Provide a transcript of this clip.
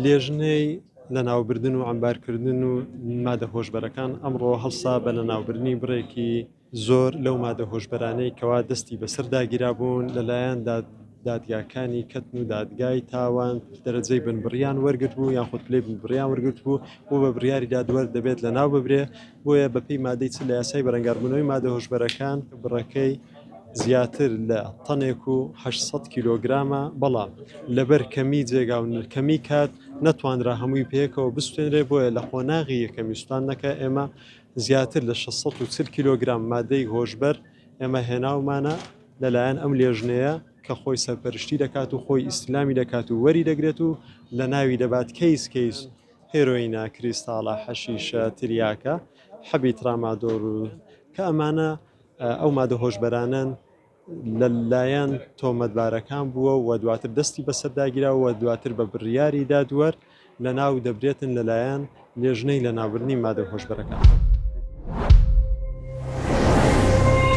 لێژنەی لەناوبردن و عەمبارکردن و مادە هۆشبەرەکان ئەمڕۆ هەڵسا بە لەناوبردنی بڕێکی زۆر لەو مادە هۆشبەرانەی کەوا دەستی بەسەردا گیرابوون لەلایەن دادگاکانی کەتن و دادگای تاوان دەرەجەی بنبڕیان وەرگرتبوو یاخود پلەی بنبڕیان وەرگرتبوو و بە بڕیاری دادوەر دەبێت لەناو ببرێ بۆیە بەپێی مادەی چ لە یاسای بەرەنگاربوونەوەی مادە هۆشبەرەکان بڕەکەی زیاتر لە تەنێک و 800 کیلۆگرامە بەڵام لەبەر کەمی جێگا و کەمی کات نەتوانرا هەمووی پێکەوە بسوتێنرێ بۆیە لە قۆناغی یەکەمی سوتاندنەکە ئێمە زیاتر لە 640 کیلۆگرام مادەی هۆشبەر ئێمە هێناومانە لەلایەن ئەم لێژنەیە کە خۆی سەرپەرشتی دەکات و خۆی ئیستلامی دەکات و وەری دەگرێت و لە ناوی دەبات کەیس کەیس هێرۆینە، کریستاڵە، حەشیشە، تریاکە، حەبی ترامادۆر و کە ئەمانە ئەو مادە هۆشبەرانەن لە لایەن تۆمەتبارەکان بووە و دواتر دەستی بەسەرداگیرا و دواتر بە بڕیاری دادوەر لەناو دەبرێتن لەلایەن لێژنەی لەناوبردنی مادە هۆشبەرەکان.